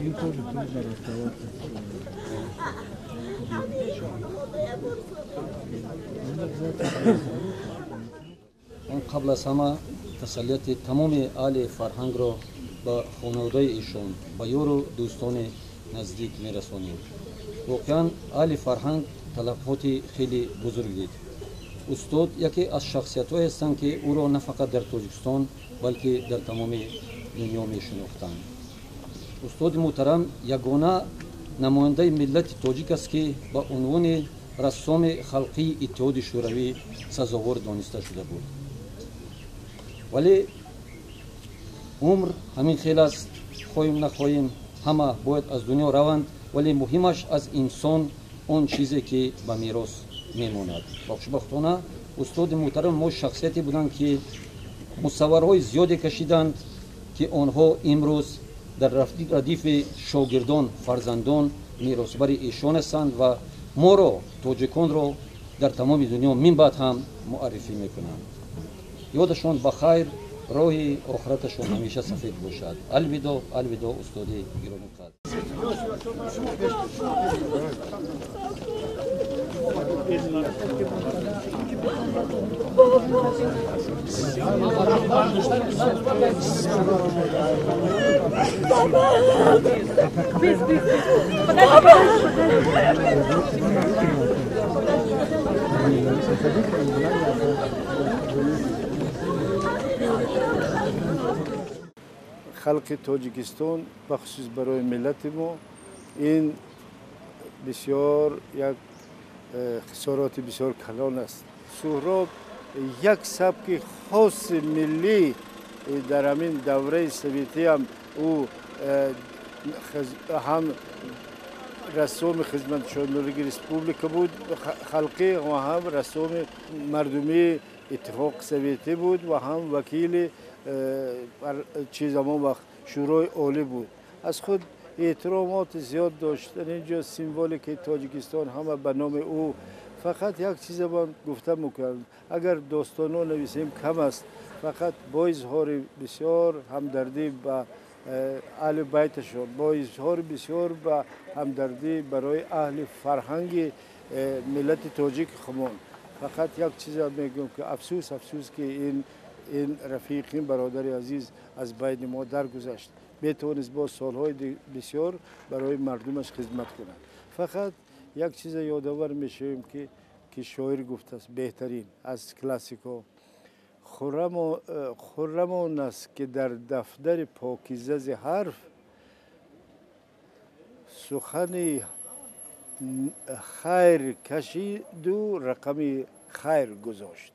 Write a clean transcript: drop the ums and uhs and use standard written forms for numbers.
Им тоже трудно расставаться. Он қабл аз ҳама тасаллияти тамоми аҳли фарҳангро ба хонаводаи эшон, ба ёру дӯстони наздик мерасонем. Воқеан, аҳли фарҳанг талафоти хеле бузург дид. Устод яке аз шахсиятҳое ҳастанд, ки ӯро на фақат дар Тоҷикистон, балки дар тамоми дунё мешинохтанд. Устоди муҳтарам ягона намояндаи миллати тоҷик аст, ки ба унвони рассоми халқии Иттиҳоди Шӯравӣ сазовор дониста шуда буд. Вале умр ҳамин хел аст, хоҳем нахоҳем, ҳама бояд аз дунё раванд, вале муҳимаш аз инсон он чизе, ки ба мерос мемонад. Ва хушбахтона, устоди муҳтарам мо шахсияте буданд, ки мусавварҳои зиёде кашиданд, ки онҳо имрӯз дар радифи шогирдон, фарзандон, меросбари эшон ҳастанд ва моро, тоҷиконро, дар тамоми дунё минбаъд ҳам муаррифӣ мекунанд. Ёдашон ба хайр, роҳи охираташон ҳамеша сафед бошад. Алвидо, алвидо, устоди гиромиқадр. Халқи Тоҷикистон, бахусус барои миллати мо, ин бисёр як хисороти бисёр калон аст. Суҳроб як сабки хоси миллӣ дар ҳамин давраи советиам ӯ ҳам рассоми хизматшонории республика буд халқӣ, ва ҳам рассоми мардумии Иттифоқи Советӣ буд, ва ҳам вакили чиз ҳамон вақт Шӯрои Олӣ буд. Аз худ эҳтиромоти зиёд дошт. Дар ин ҷо символикаи Тоҷикистон ҳама ба номи ӯ. Фақат як чиза ман гуфта мекунам, агар достоно нависем, кам аст. Фақат бо изҳори бисёр ҳамдардӣ ба аҳли байташон, бо изҳори бисёр ба ҳамдардӣ барои аҳли фарҳанги миллати тоҷик хумон, фақат як чиза мегӯям, ки афсӯс, афсӯс, ки ин рафиқ, ин бародари азиз аз байни мо даргузашт. Метавонист боз солҳои бисёр барои мардумаш хизмат кунад. Фақат як чиза ёдовар мешавем, ки шоир гуфтааст, беҳтарин аз классикҳо: хуррам он аст, ки дар дафтари покизази ҳарф сухани хайр кашиду рақами хайр гузошт.